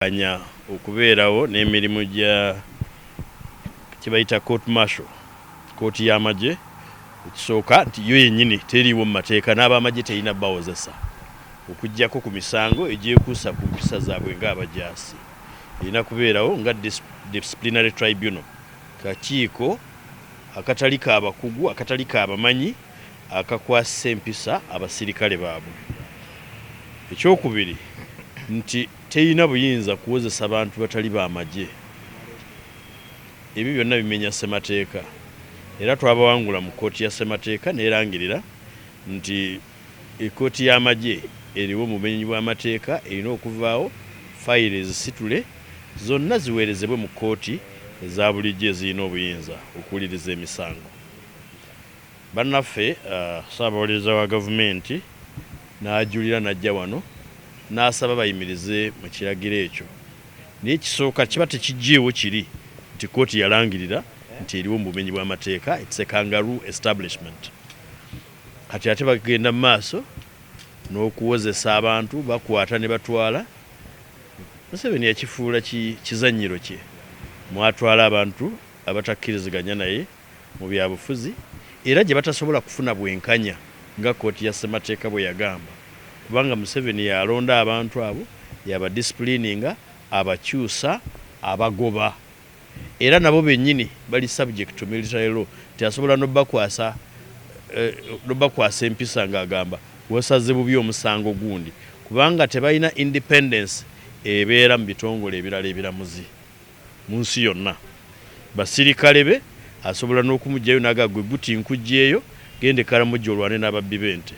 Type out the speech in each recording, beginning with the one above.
Kanya okubeerawo n'emirimu gya kyebayita court martial, kooti y'amagye. Ekisooka nti yo yennyini teriiwo mu mateeka, n'abamagye terina bawozesa okuggyako ku misango egyekuusa ku mpisa zaabwe ng'abajaasi. Erina kubeerawo nga disciplinary tribunal, kakiiko akatali kabakugu, akatali kabamanyi, akakwasisa empisa abasirikale baabwe. Ekyokubiri nti terina buyinza kuwozesa bantu batali bamagye. Ebyo byonna bimenya ssemateeka, era twabawangula mu kkooti ya ssemateeka nerangirira nti ekkooti y'amagye eriwo mu bumenyi bw'amateeka, erina okuvaawo, fayiro ezisitule zonna ziweerezebwe mu kkooti eza bulijjo ezirina obuyinza okuwuliriza emisango. Bannaffe, Ssaabawolereza wa gavumenti n'ajulira n'ajja wano n'asaba bayimirize mu kiragiro ekyo, naye ekisooka kiba tekiggyeewo kiri nti kkooti yalangirira nti eriwo mu bumenyi bw'amateeka. It's a kangaroo establishment. Kati ate bagenda mu maaso n'okuwozesa abantu, bakwata ne batwala. Museveni yakifuula kizannyiro kye mwatwala abantu abatakkiriziganya naye mu byabufuzi era gye batasobola kufuna bwenkanya nga kkooti ya ssemateeka bwe yagamba, kubanga Museveni y'alonda abantu abo, y'abadisipuliininga, abakyusa, abagoba, era nabo bennyini bali subject to military law, nti asobola n'obakwasa empisa ng'agamba wasaze bubi omusango gundi, kubanga tebalina independence ebeera mu bitongole ebirala ebiramuzi mu nsi yonna. Basirikale be asobola n'okumuggyayo n'agamba, "Gwe guti nkuggyeeyo, genda e Karamoja olwane n'ababbi b'ente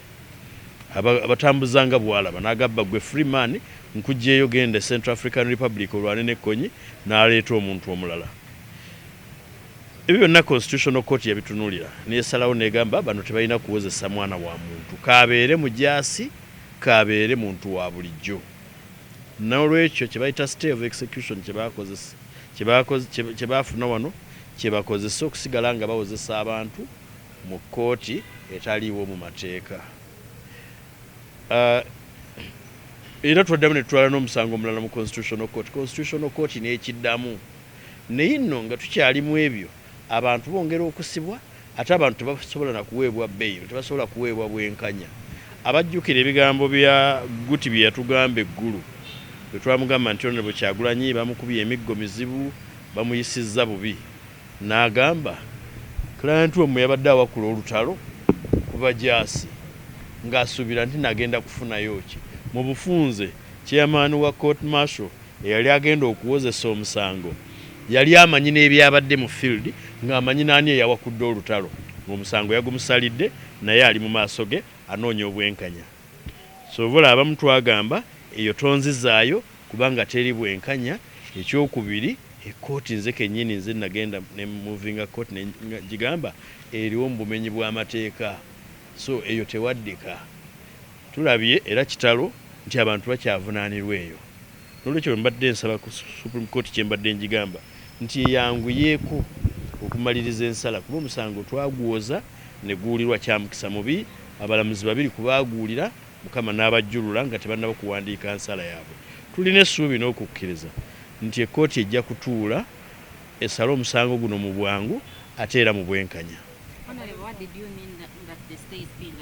abatambuza nga bw'alaba," n'agamba, "Gwe Freeman nkuggyeeyo, genda e Central African Republic olwane n'ekkonyi," n'aleeta omuntu omulala. Ebyo byonna Constitutional Court yabitunuulira nesalawo negamba bano tebalina kuwozesa mwana wa muntu, kabeere mujaasi, kabeere muntu wa bulijjo. N'olwekyo kye bayita stay of execution kye baafuna wano kyebakozesa okusigala nga bawozesa abantu mu kkooti etaliiwo mu mateeka. Era twaddamu ne tutwala n'omusango omulala mu Constitutional Court, Constitutional Court n'ekiddamu. Naye nno nga tukyali mu ebyo, abantu bongera okusibwa, ate abantu tebasobola na kuweebwa bail, tebasobola kuweebwa bwenkanya. Abajjukira ebigambo bya Guti bye yatugamba eggulu bwe twamugamba nti Honorable Kyagulanyi bamukubye emiggo mizibu, bamuyisizza bubi, n'agamba client wammwe yabadde awakula olutalo ku bajaasi ng'asuubira nti nagenda kufunayo ki. Mu bufunze, chairman wa court martial eyali agenda okuwozesa omusango yali amanyi n'ebyabadde mu field, ng'amanyi n'ani eyawakudde olutalo, ng'omusango yagumusalidde, naye ali mu maaso ge anoonya obwenkanya. So oba abamu twagamba eyo tonzizaayo kubanga teri bwenkanya. Ekyokubiri, ekkooti nze kennyini nze nagenda ne movinga court ne gigamba eriwo mu bumenyi bw'amateeka, so eyo tewaddika. Tulabye era kitalo nti abantu bakyavunaanirwa eyo. Nolwekyo bwe mbadde nsaba ku Supreme Court, kye mbadde njigamba nti eyanguyeeko okumaliriza ensala, kuba omusango twagwoza ne guwulirwa. Kyamukisa mubi, abalamuzi babiri ku baaguwulira Mukama n'abajjulula nga tebannaba kuwandiika nsala yaabwe. Tulina essuubi n'okukkiriza nti ekkooti ejja kutuula esale omusango guno mu bwangu ate era mu bwenkanya. Honorable, what did you mean that the stay is being